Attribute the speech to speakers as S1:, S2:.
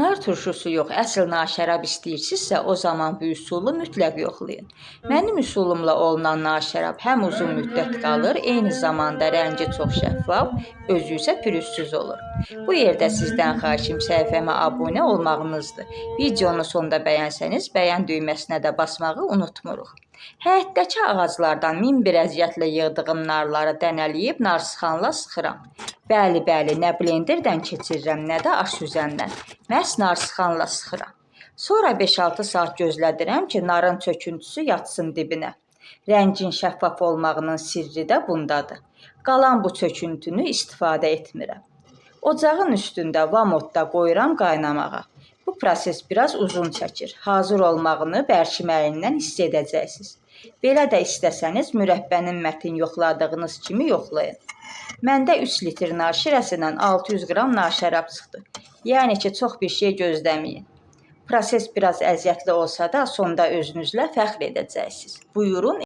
S1: Nar turşusu yox, əsl nar şərab istəyirsinizsə, o zaman bu üsulu mütləq yoxlayın. Mənim üsulumla olunan nar şərab həm uzun müddət qalır, eyni zamanda rəngi çox şəffaf, özü isə pürüzsüz olur. Bu yerdə sizdən xahişim səhifəmə abunə olmağınızdır. Videonu sonda bəyənsəniz, bəyən düyməsinə də basmağı unutmuruq. Həyətdəki ağaclardan min bir əziyyətlə yığdığım narları dənələyib narsıxanla sıxıram. Bəli, bəli, nə blenderdən keçirirəm, nə də aş süzəndən. Məhz narsıxanla sıxıram. Sonra 5-6 saat gözlədirəm ki, narın çöküntüsü yatsın dibinə. Rəngin şəffaf olmağının sirri də bundadır. Qalan bu çöküntünü istifadə etmirəm. Ocağın üstündə vamotda qoyuram qaynamağa. Bu proses biraz uzun çəkir. Hazır olmağını bərkiməyindən hiss edəcəksiniz. Belə də istəsəniz mürəbbənin mətin yoxladığınız kimi yoxlayın. Məndə 3 litr nar şirəsindən 600 qram nar şərab çıxdı. Yəni ki, çox bir şey gözləməyin. Proses biraz əziyyətli olsa da, sonda özünüzlə fəxr edəcəksiniz. Buyurun.